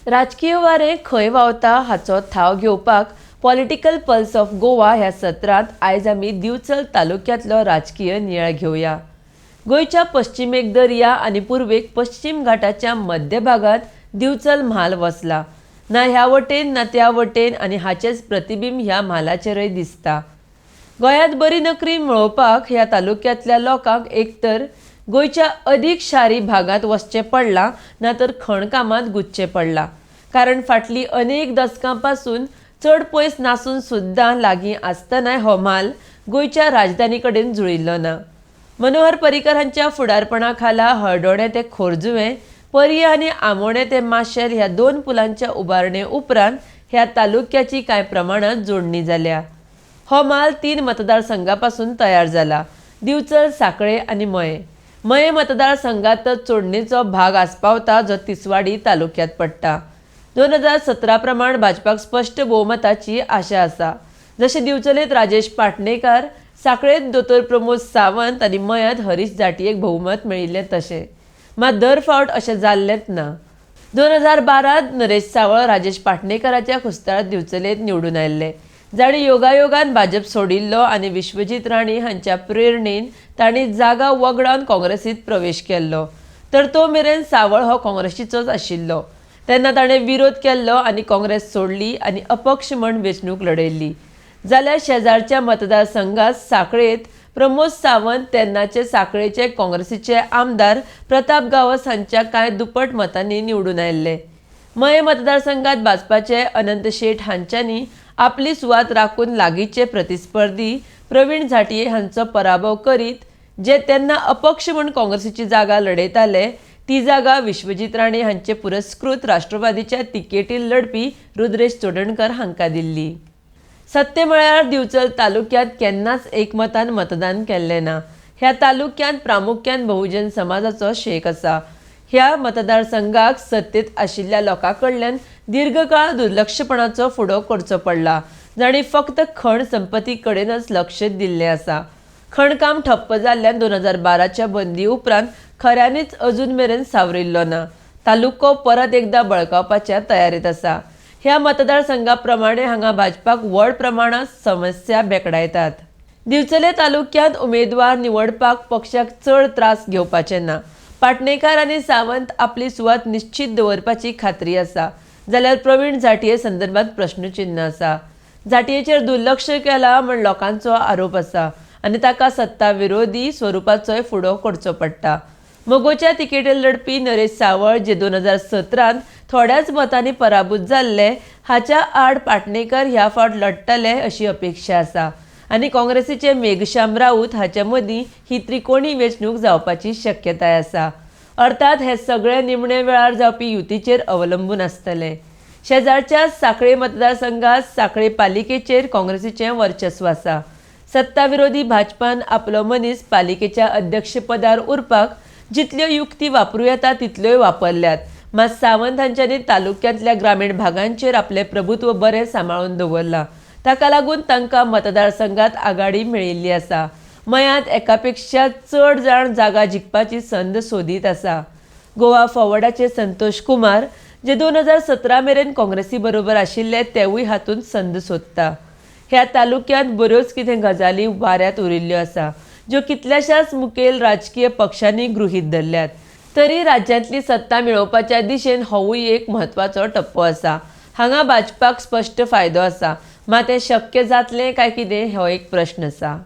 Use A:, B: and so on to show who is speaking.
A: राजकीय वारें खंय व्हांवता हाचो थाव घेवपाक पॉलिटिकल पल्स ऑफ गोवा ह्या सत्रांत आयज आमी दिवचल तालुक्यांतलो राजकीय नियाळ घेवया. गोंयच्या पश्चिमेक दर्या आनी पुर्वेक पश्चिम घाटाच्या मध्य भागांत दिवचल म्हाल वसला. ना ह्या वटेन ना त्या वटेन आनी हाचेंच प्रतिबिंब ह्या म्हालाचेरय दिसता. गोंयांत बरी नोकरी मेळोवपाक ह्या तालुक्यांतल्या लोकांक एकतर गोंयच्या अदीक शारी भागांत वचचें पडलां ना तर खणकामांत गुंतचें पडलां. कारण फाटलीं अनेक दसकां पासून चड पयस नासून सुद्दां लागीं आसतनाय हो म्हाल गोंयच्या राजधानी कडेन जुळिल्लो ना. मनोहर पर्रीकर हांच्या फुडारपणा खाला हळदोणें ते खोर्जुवें, पर्यें आनी आमोणें ते माशेल ह्या दोन पुलांच्या उबारणे उपरांत ह्या तालुक्याची कांय प्रमाणांत जोडणी जाल्या. हो म्हाल 3 मतदारसंघा पासून तयार जाला. दिवचल, सांखळे आनी मयें. मयें मतदारसंघांतच चोडणेचो भाग आस्पावता जो तिसवाडी तालुक्यांत पडटा. 2017 प्रमाण भाजपाक स्पश्ट भोवमताची आशा आसा. जशें दिवचलेंत राजेश पाटणेकार, सांखळेंत दोतोर प्रमोद सावंत आनी मयांत हरीश झांटयेक भोवमत मेळिल्लें तशें. मात दर फावट अशें जाल्लेंच ना. 2012 नरेश सावळ राजेश पाटणेकाराच्या खुस्तार दिवचलेंत निवडून आयिल्ले, जांणी योगायोगान भाजप सोडिल्लो आनी विश्वजीत राणे हांच्या प्रेरणेन तांणी जागा वगडावन काँग्रेसींत प्रवेश केल्लो. तर तो मेरेन सावळ हो काँग्रेसीचोच आशिल्लो. तेन्ना ताणें विरोध केल्लो आनी काँग्रेस सोडली आनी अपक्ष म्हण वेंचणूक लढयल्ली. जाल्यार शेजारच्या मतदारसंघात सांखळेंत प्रमोद सावंत तेन्नाचे सांखळेचे काँग्रेसीचे आमदार प्रताप गांवस हांच्या कांय दुप्पट मतांनी निवडून आयिल्ले. मयें मतदारसंघात भाजपाचे अनंत शेट हांच्यांनी आपली सुवात राखून लागींचे प्रतिस्पर्धी प्रवीण झांटये हांचो पराभव करीत जे तेन्ना अपक्ष म्हूण काँग्रेसीची जागा लढयताले ती जागा विश्वजीत राणे हांचे पुरस्कृत राष्ट्रवादीच्या तिकेटीर लढपी रुद्रेश चोडणकर हांकां दिल्ली. सत्य म्हळ्यार दिवचल तालुक्यांत केन्नाच एकमतान मतदान केल्लें ना. ह्या तालुक्यांत प्रामुख्यान बहुजन समाजाचो शेक आसा. ह्या मतदारसंघाक सत्तेत आशिल्ल्या लोकां कडल्यान दीर्घकाळ दुर्लक्षपणाचो फुडो करचो पडला, जांणी फक्त खण संपत्ती कडेनच लक्ष दिल्लें आसा. खणकाम ठप्प जाल्ल्यान 2012च्या बंदी उपरांत खऱ्यांनीच अजून मेरेन सावरिल्लो ना. तालुको परत एकदा बळकावपाच्या तयारेंत आसा. ह्या मतदारसंघा प्रमाणे हांगा भाजपाक व्हड प्रमाणांत समस्या भेकडायतात. दिवचले तालुक्यांत उमेदवार निवडपाक पक्षाक चड त्रास घेवपाचे ना. पाटणेकार आनी सावंत आपली सुवात निश्चित दवरपाची खात्री आसा, जाल्यार प्रवीण झांटये संदर्भात प्रश्नचिन्ह आसा. झांटयेचेर दुर्लक्ष केला म्हण लोकांचो आरोप आसा आनी ताका सत्ता विरोधी स्वरुपाचोय फुडो करचो पडटा. मगोच्या तिकेटीर लढपी नरेश सावळ जे 2017 थोड्याच मतांनी पराभूत जाल्ले हाच्या आड पाटणेकर ह्या फावट लढटले अशी अपेक्षा आसा आनी काँग्रेसीचे मेघश्याम राऊत हाच्या मदीं ही त्रिकोणी वेंचणूक जावपाची शक्यताय आसा. अर्थात हे सगळे निमणे वेळार जावपी युतीचेर अवलंबून आसतले. शेजारच्या सांखळे मतदारसंघात सांखळे पालिकेचेर काँग्रेसीचें वर्चस्व आसा. सत्ता विरोधी भाजपान आपलो मनीस पालिकेच्या अध्यक्षपदार उरपाक जितल्यो युक्ती वापरूं येता तितल्योय वापरल्यात. मात सावंत हांच्यांनी तालुक्यांतल्या ग्रामीण भागांचेर आपलें प्रभुत्व बरें सांबाळून दवरलां. ताका लागून तांकां मतदारसंघात आघाडी मेळिल्ली आसा. मयांत एकापेक्षा चड जाण जागा जिखपाची संद सोदीत आसा. गोवा फॉवर्डाचे संतोष कुमार जे 2017 मेरेन काँग्रेसी बरोबर आशिल्ले तेवूय हातूंत संद सोदता. ह्या तालुक्यांत बऱ्योच कितें गजाली वाऱ्यांत उरिल्ल्यो आसा, ज्यो कितल्याशाच मुखेल राजकीय पक्षांनी गृहीत धरल्यात. तरी राज्यांतली सत्ता मेळोवपाच्या दिशेन होवूय एक म्हत्वाचो टप्पो आसा. हांगा भाजपाक स्पश्ट फायदो आसा, मात हें शक्य जातलें काय कितें हो एक प्रश्न आसा.